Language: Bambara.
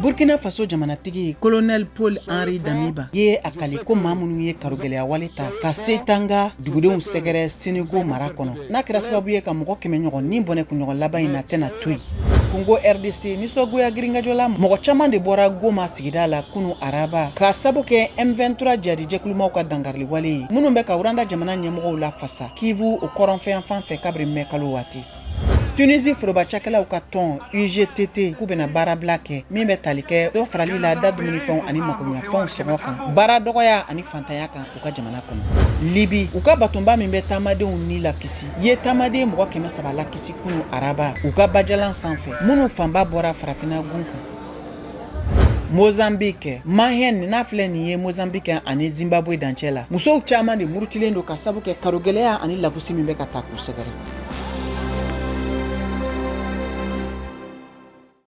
Burkina Faso jamanatigi Colonel Paul Henri Damiba ye a kali ko maa minnu ye karogɛlɛya wale ta ka Seytenga dugudenw sɛgɛrɛ Senego mara kɔnɔ, n'a kɛra sababu ye ka mɔgɔ 100 ɲɔgɔn ni bɔnɛ kunɲɔgɔn laban in na, tɛna to yen. Kongo RDC, nisɔngoya girinkajɔ la, mɔgɔ caman de bɔra Goma sigida la kunu araba k'a sabu kɛ M23 jihadijɛkulumaw ka dankarili wale ye, minnu bɛ ka Rwanda jamana ɲɛmɔgɔw lafasa Kivu o kɔrɔnfɛyanfan fɛ kabiri mɛ kalo waati. Tunisie foroba cakɛlaw ka tɔn UGTT k'u bɛna baarabila kɛ min bɛ tali kɛ dɔ farali la da dumunifɛnw ani makoɲɛfɛnw sɔngɔ kan, baara dɔgɔya ani fantanya kan u ka jamana kɔnɔ. Libi, u ka batonba min bɛ taamadenw ni lakisi ye taamaden mɔgɔ 300 lakisi kunu araba u ka bajalan sanfɛ, minnu fanba bɔra farafinna gun kan. Mozambique, Mahien n'a filɛ nin ye Mozambique ani Zimbabwe dancɛ la, musow caman de murutilen don ka sabu kɛ karogɛlɛya ani lagosi min bɛ ka ta k'u sɛgɛrɛ.